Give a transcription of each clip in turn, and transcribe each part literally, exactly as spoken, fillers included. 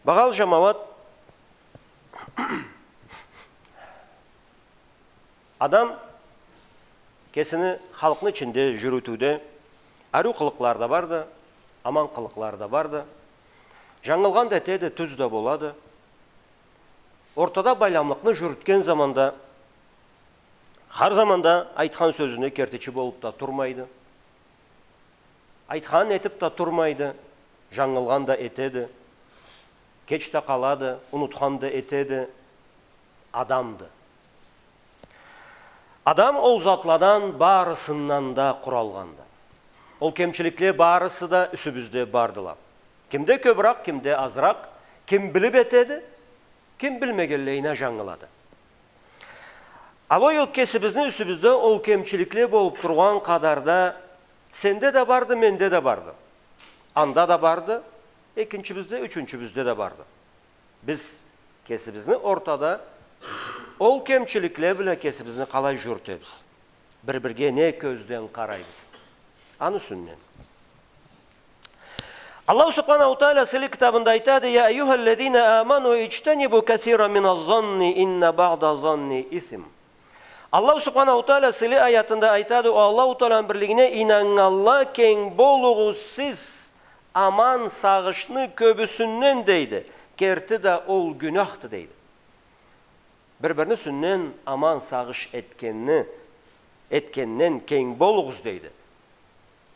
Багъалы жамауат, адам кесини халкъны ичинде жюрютюуде ариу къылыкълары да барды, аман къылыкълары да барды. Жангылгъан да этеди, тюз да болады. Ортада байламлыкъны жюрютген заманда, хар заманда айтхан сёзюне кертичи болуп да турмайды. Айтханын этип да турмайды, жангылгъан да этеди, кеч да къалады, унутхан да этеди. Адамды. Адам ол затладан барысындан да къуралгъанды. Ол кемчиликле барысы да юсюбюзде бардыла. Кимде кёбюрек, кимде азыракъ, ким билип этеди, ким билмегенлейине жангылады. Алай ол кесибизни юсюбюзде ол кемчиликле болуп тургъан къадарда сенде да барды, менде да барды. Анда да барды, экинчибизде, ючюнчюбюзде да барды. Биз кесибизни ортада ол кемчиликле бла кесибизни къалай жюрютебиз? Бир-бирге не кёзден къарайбыз? Аны юсюнден. Аллаху субханаху тааля сыйлы китабында айтады: «Я айюхаллазина аману иджтанибу касиран миназ-занни инна баъдаз-занни исм». Аллаху субханаху тааля сыйлы аятында айтады: «О Аллаху Тааланы бирлигине ийнаннганла, кенг болугъуз сиз аман сагъышны кёбюсюнден, — дейди, — керти да ол гюняхды», — дейди. Бир-бирини юсюнден аман сагъыш этгенни, этгенден кенг болугъуз, дейди.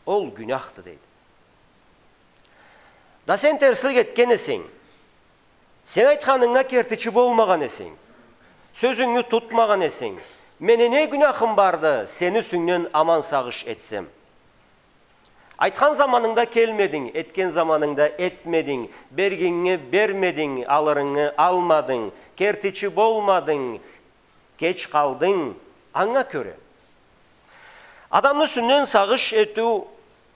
Ол гюняхды, дейди. Да сен терслик этген эсенг, сен айтханынга кертичи болмагъан эсенг, сёзюнгю тутмагъан эсенг, мени не гюняхым барды, сени юсюнгден аман сагъыш этсем? Айтхан заманынгда келмединг, этген заманынгда этмединг, бергинге бермединг, алырынгы алмадынг, кертичи болмадынг, кеч къалдынг, анга кёре. Адамны юсюнден сагъыш этиу,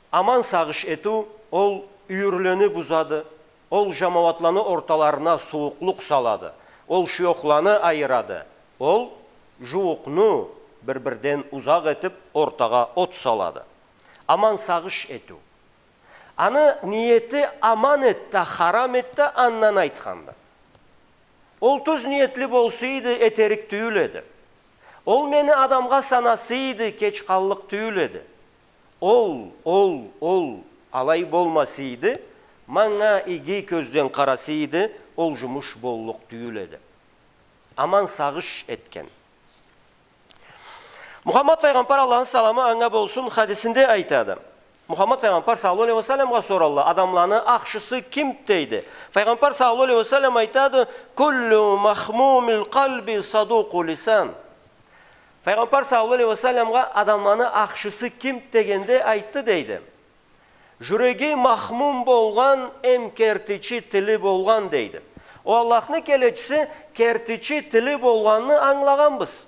аман сагъыш этиу, ол юйюрлени бузады, ол жамауатланы орталарына сууукълукъ салады, ол шуёхланы айырады, ол жууукъну бир-бирден узакъ этип, ортагъа от салады. Аман сагъыш этиу. Аны ниети аман эди да, харам эди да, андан айтханды. Ол тюз ниетли болсайды, этерик тюйюл эди. Ол мени адамгъа санасайды, кеч къаллыкъ тюйюл эди. Ол, ол, ол алай болмасайды, манга иги кёзден къарасайды, ол жумуш боллукъ тюйюл эди. Аман сагъыш этген. Мухаммад файгъамбар, Аллахны саламы анга болсун, хадисинде айтады. Мухаммад файгъамбар саллаллаху алейхи ва салламгъа соралла: «Адамланы ахшысы кимди?» — дейди. Файгъамбар саллаллаху алейхи ва саллам айтады: «Куллу махмумил къалби садукъу лисан». Файгъамбар саллаллаху алейхи ва салламгъа адамланы ахшысы кимди дегенде айтды, дейди: «Жюреги махмум болгъан, эм кертичи тили болгъан», — дейди. О Аллахны келечиси, кертичи тили болгъанны ангылагъанбыз.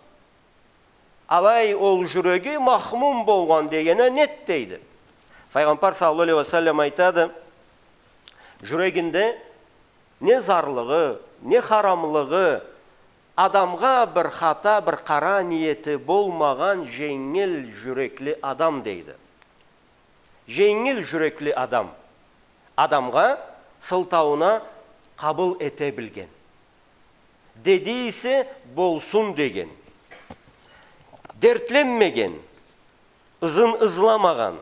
Алай ол жюреги махмум болгъан дегени неди, дейди. Файгъамбар саллаллаху алейхи ва саллам айтады: «Жюрегинде не зарлыгъы, не харамлыгъы, адамгъа бир хата, бир къара ниети болмагъан женгил жюрекли адам», — дейди. Женгил жюрекли адам. Адамгъа сылтаууна къабыл эте билген. Деди эсе болсун деген. Дертленмеген, ызын ызламагъан,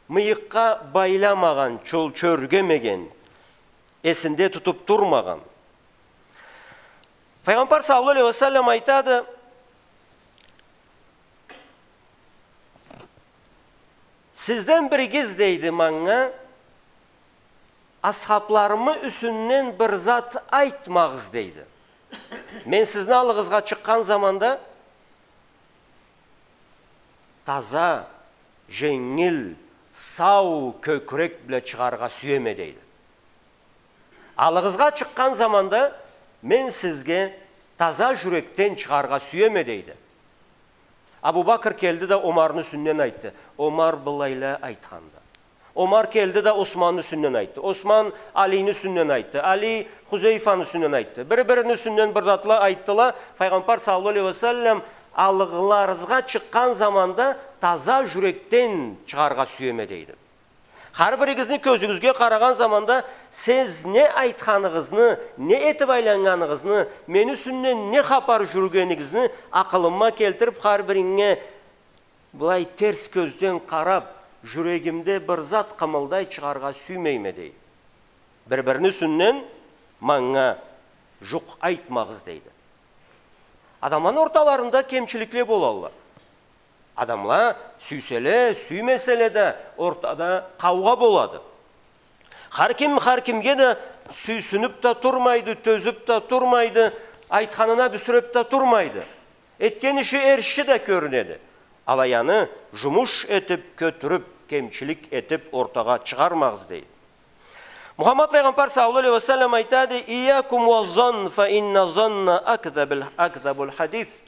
мыйыкъгъа байламагъан, чол чёргемеген, эсинде тутуп турмагъан. Файгъамбар саллаллаху алейхи ва саллам айтады: «Сизден биригиз, — дейди, — манга асхабларымы юсюнден бир зат айтмагъыз», — дейди. «Мен сизни аллыгъызгъа чыкъгъан заманда таза, женгил, сау кёкюрек бла чыгъаргъа сюеме», — дейди. «Аллыгъызгъа чыкъгъан заманда мен сизге таза жюрекден чыгъаргъа сюеме», — дейди. Абу Бакр келди да Омарны юсюнден айтды. Омар былайла айтханды. Омар келди да Османны юсюнден айтды. Осман Алини юсюнден айтды. Али Хузейфаны юсюнден айтды. Бир-бирини юсюнден бир затла айтдыла. Файгъамбар саллаллаху алейхи ва саллам: «Аллыгъызгъа чыкъгъан заманда таза жюрекден чыгъаргъа сюеме», — дейди. Хар биригизни кёзюгюзге къарагъан заманда сиз не айтханыгъызны, не этип айланнганыгъызны, мени юсюмден не хапар жюрюгенигизни акъылыма келтирип, хар биринге былай терс кёзден къарап, жюрегимде бир зат къымылдай чыгъаргъа сюймейме, дейди. Бир-бирини юсюнден манга жукъ айтмагъыз, дейди. Адамланы орталарында кемчиликле болалла. Адамла сюйселе, сюймеселе да, ортада къаугъа болады. Хар ким хар кимге да сюйсюнюп да турмайды, тёзюп да турмайды, айтханына бюсюрюп да турмайды. Этген иши эрши да кёрюнеди. Алай аны жумуш этип, кётюрюп, кемчилик этип ортагъа чыгъармагъыз, дейди. Мухаммад файгъамбар саллаллаху алейхи ва саллам айтады: «Ийякум ва занн, фа инна занна акзабул, акзабул хадис».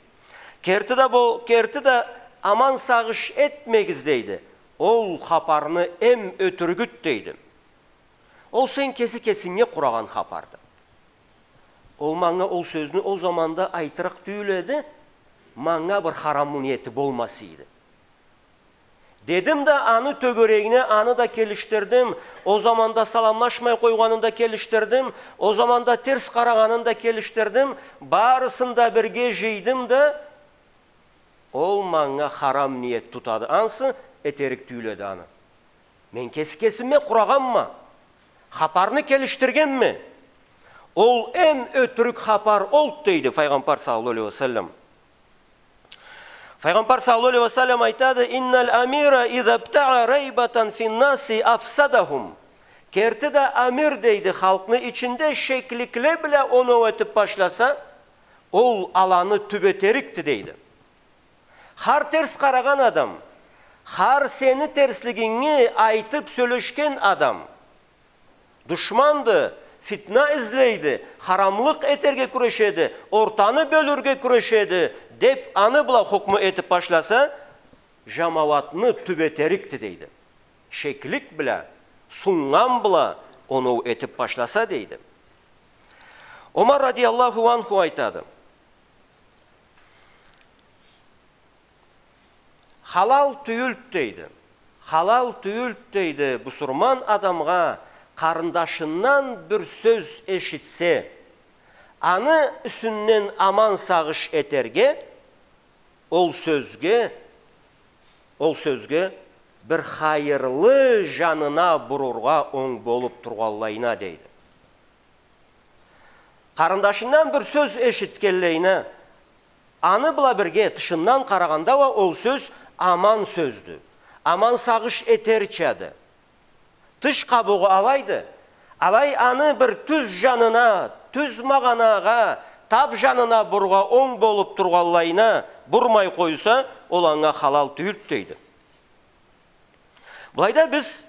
Керти да бо-, керти да аман сагъыш этмегиз, дейди. Ол хапарны эм ётюрюгюд, дейди. Ол сен кеси кесинге къурагъан хапарды. Ол манга ол сёзню ол заманда айтырыкъ тюйюл эди, манга бир харам ниети болмаса эди. Дедим да, аны тёгерегине аны да келишдирдим, ол заманда саламлашмай къойгъанын да келишдирдим, ол заманда терс къарагъанын да келишдирдим, барысын да бирге жыйдым да, ол манга харам ниет тутады. Ансы этерик тюйюл эди аны. Мен кеси кесиме къурагъанма. Хапарны келишдиргенме. Ол эм ётюрюк хапар олду, дейди файгъамбар саллаллаху алейхи ва саллам. Файгъамбар саллаллаху алейхи ва саллам айтады: «Иннал амира иза ибтаа райбатан финнаси афсадахум». Керти да амир, дейди, халкъны ичинде шекликле бла оноу этип башласа, ол аланы тюбетерикди, дейди. Хар терс къарагъан адам, хар сени терслигинги айтып сёлешген адам душманды, фитна излейди, харамлыкъ этерге кюрешеди, ортаны бёлюрге кюрешеди, деп аны бла хукму этип башласа, жамауатны тюбетерикди, дейди. Шеклик бла, суннган бла оноу этип башласа, дейди. Омар радияллаху анху айтады: «Халал тюйюлд, — дейди. — Халал тюйюлд, — дейди, — бусурман адамгъа къарындашындан бир сёз эшитсе, аны юсюнден аман сагъыш этерге, ол сёзге, ол сёзге бир хайырлы жанына бурургъа онг болуп тургъанлайына», — дейди. Къарындашындан бир сёз эшитгенлейине, аны бла бирге тышындан къарагъанда уа ол сёз аман сёздю, аман сагъыш этерчады. Тыш къабугъу алайды, алай аны бир тюз жанына, тюз магъанагъа, тап жанына бурургъа онг болуп тургъанлайына бурмай къойса, ол анга халал тюйюлд, дейди. Былайда биз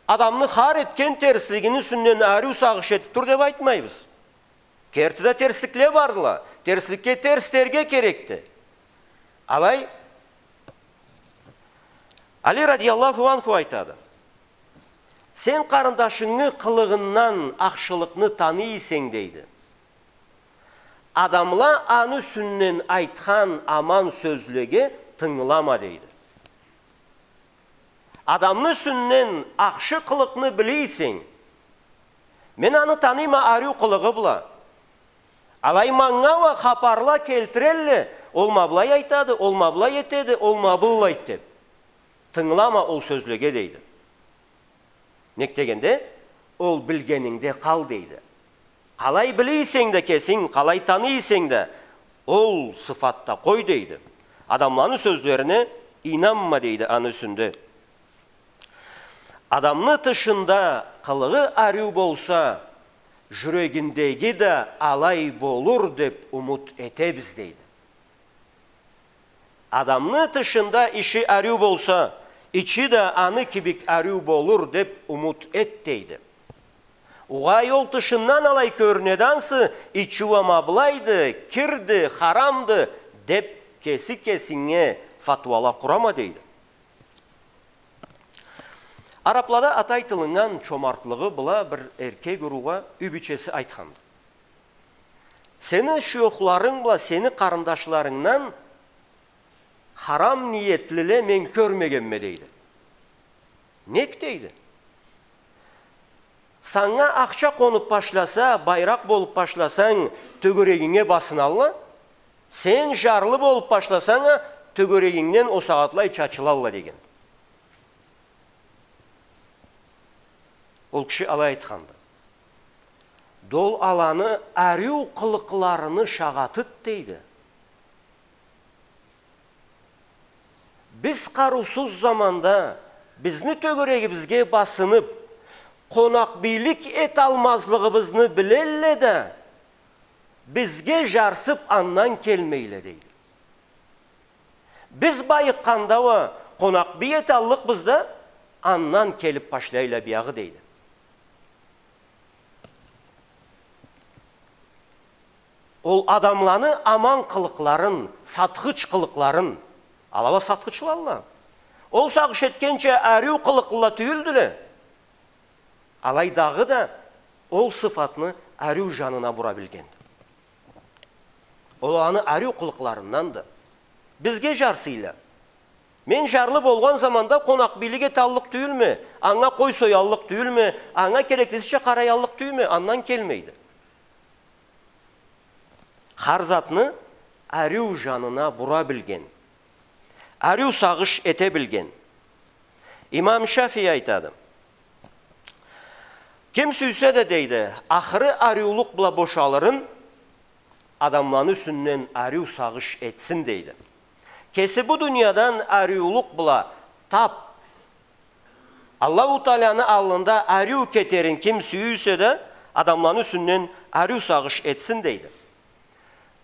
адамны хар этген терслигини юсюнден ариу сагъыш этип тур деп айтмайбыз. Керти да терсликле бардыла. Терсликге терс дерге керекди. Алай, Али радияллаху анху айтады: «Сен къарындашынгы къылыгъындан ахшылыкъны таный эсенг, — дейди, — адамла аны юсюнден айтхан аман сёзлеге тынгылама», — дейди. Адамны юсюнден ахшы къылыкъны биле эсенг, мен аны таныйма ариу къылыгъы бла. Алай манга уа хапарла келтирелле, ол ма былай айтады, ол ма былай этеди, ол ма быллайды деп. Тынгылама ол сёзлеге, дейди. Нек дегенде, ол билгенингде къал, дейди. Къалай биле эсенг да кесинг, къалай таный эсенг да, ол сыфатда къой, дейди. Адамланы сёзлерине ийнанма, дейди, аны юсюнде. Адамны тышында къылыгъы ариу болса, жюрегиндеги да алай болур деп умут этебиз, дейди. Адамны тышында иши ариу болса, ичи да аны кибик ариу болур деп умут эт, дейди. Угъай, ол тышындан алай кёрюнеди ансы, ичи уа ма былайды, кирди, харамды деп кеси кесинге фатуала къурама, дейди. Араблада аты айтылыннган чомартлыгъы бла бир эркек уругъа юй бийчеси айтханды: «Сени шуёхларынг бла сени къарындашларынгдан харам ниетлиле мен кёрмегенме», — дейди. «Нек?» — дейди. Санга ахча къонуп башласа, байракъ болуп башласанг, тёгерегинге басыналла. Сен жарлы болуп башласанг а, тёгерегингден ол сагъатлай чачылалла деген. Ол киши алай айтханды. Да ол аланы ариу къылыкъларыны шагъатыды, дейди. Биз къарыусуз заманда бизни тёгерегибизге басынып, къонакъбийлик эталмазлыгъыбызны билелле да, бизге жарсып андан келмейле, дейди. Биз байыкъгъанда уа къонакъбий эталлыкъбыз да, андан келип башлайла биягъы, дейди. Ол адамланы аман къылыкъларын, сатхыч къылыкъларын, ала уа сатхычлалла. Ол сагъыш этгенча ариу къылыкълыла тюйюлдюле. Алай дагъыда ол сыфатны ариу жанына бура билгенди. Ол аланы ариу къылыкъларынданды. Бизге жарсыйла. Мен жарлы болгъан заманда къонакъбийлик эталлыкъ тюйюлме, анга къой сояллыкъ тюйюлме, анга кереклисича къараяллыкъ тюйюлме, андан келмейди. Хар затны ариу жанына бура билген, ариу сагъыш эте билген. Имам Шафии айтады: «Ким сюйсе да, — дейди, — ахыры ариулукъ бла бошалырын, адамланы юсюнден ариу сагъыш этсин», — дейди. Кеси бу дуниядан ариулукъ бла тап Аллаху Тааланы аллында ариу кетерин ким сюйсе да, адамланы юсюнден ариу сагъыш этсин, дейди.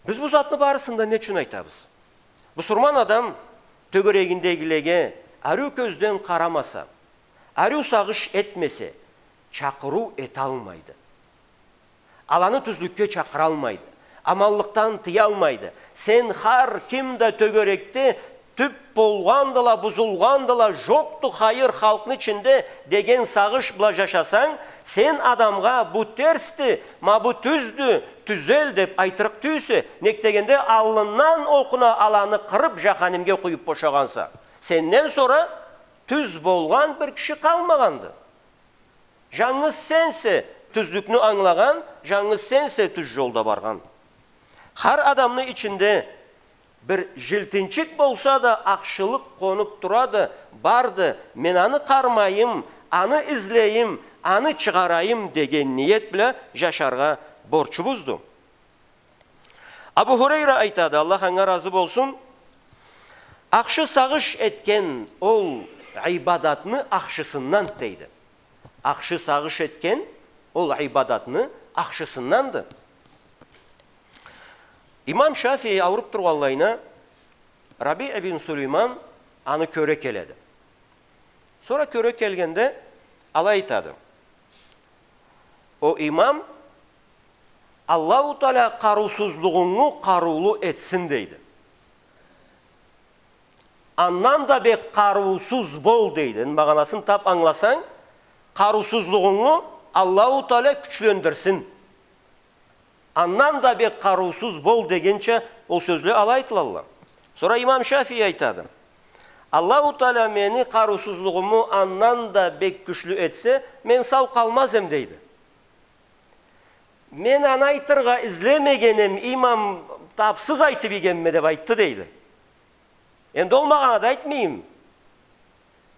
Биз бу затны барысын да не ючюн айтабыз? Бусурман адам тёгерегиндегилеге ариу кёзден къарамаса, ариу сагъыш этмесе, чакъырыу эталмайды. Аланы тюзлюкге чакъыралмайды, аманлыкъдан тыялмайды. Сен, хар ким да тёгерекде тюп болгъандыла, бузулгъандыла, жокъду хайыр халкъны ичинде деген сагъыш бла жашасанг, сен адамгъа бу терсди, ма бу тюздю, тюзел деп айтырыкъ тюйюлсе, нек дегенде аллындан окъуна аланы къырып, жаханимге къуюп бошагъанса. Сенден сора тюз болгъан бир киши къалмагъанды. Жангыз сенсе тюзлюкню ангылагъан, жангыз сенсе тюз жолда баргъан. Хар адамны ичинде бир жилтинчик болса да ахшылыкъ къонуп турады, барды, мен аны къармайым, аны излейим, аны чыгъарайым деген ниет бла жашаргъа борчубузду. Абу Хурейра айтады, Аллах анга разы болсун, ахшы сагъыш этген ол ибадатны ахшысындан, дейди. Ахшы сагъыш этген ол ибадатны ахшысынданды. Имам Шафии ауруп тургъанлайына Рабиъ ибн Сулейман аны кёре келеди. Сора кёре келгенде алай айтады: «О имам, Аллаху Таала къарыусузлугъунгу къарыулу этсин», — дейди. «Андан да бек къарыусуз бол», — дейди. Магъанасын тап ангыласанг, къарыусузлугъунгу Аллаху Таала кючлендирсин. «Андан да бек къарыусуз бол» дегенча, ол сёзле алай айтылалла. Сора имам Шафии айтады: «Аллаху Таала мени къарыусузлугъуму андан да бек кючлю этсе, мен сау къалмаз эм», — дейди. «Мен аны айтыргъа излемегенме, имам, тапсыз айтып ийгенме», — деп айтды, дейди. «Энди ол магъанада айтмайым.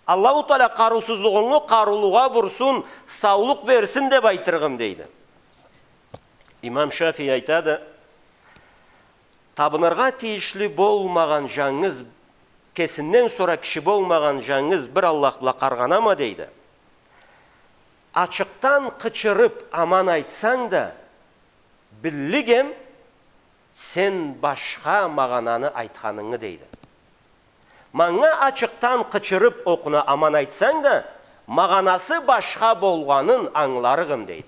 Аллаху Таала къарыусузлугъунгу къарыулугъа бурсун, саулукъ берсин деп айтырыкъ эм», — дейди. Имам Шафии айтады: «Табыныргъа тийишли болмагъан жангыз, кесинден сора киши болмагъан жангыз бир Аллах бла къаргъанама, — дейди, — ачыкъдан къычырып аман айтсанг да, биллик эм, сен башха магъананы айтханынгы, — дейди. — Манга ачыкъдан къычырып окъуна аман айтсанг да, магъанасы башха болгъанын ангыларыкъ эм», — дейди.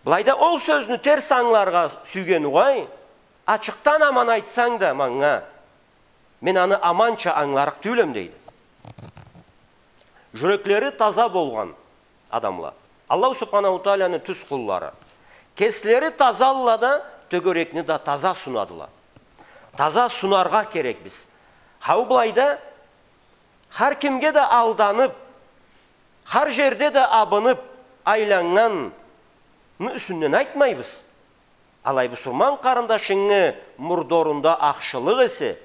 Былайда ол сёзню терс ангыларгъа сюйген угъай, ачыкъдан аман айтсанг да манга, мен аны аманча ангыларыкъ тюйюлме, дейди. Жюреклери таза болгъан адамла, Аллаху Субханаху Тааланы тюз къуллары. Кеслери тазалла да, тёгерекни да таза сунадыла. Таза сунаргъа керекбиз. Хау, былайда хар кимге да алданып, Хар жерде да абынып айланнган ны юсюнден айтмайбыз. Алай бусурман къарындашынгы мурдорунда ахшылыкъ эсе,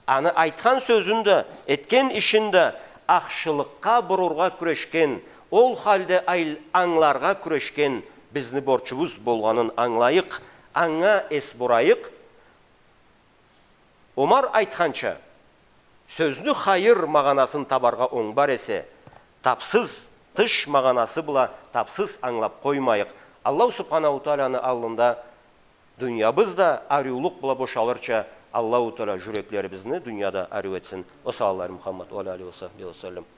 аны айтхан сёзюн да, этген ишин да ахшылыкъгъа бурургъа кюрешген, ол халда айл-, ангыларгъа кюрешген бизни борчубуз болгъанын ангылайыкъ, анга эс бурайыкъ. Омар айтханча, сёзню хайыр магъанасын табаргъа онг бар эсе, тапсыз, тыш магъанасы бла тапсыз ангылап къоймайыкъ. Аллаху Субханаху Тааланы аллында дуниябыз да ариулукъ бла бошалырча, Аллаху Таала жюреклерибизни дунияда ариу этсин. Ва саллаллаху аля Мухаммад ва аля алихи ва сахбихи ва саллам.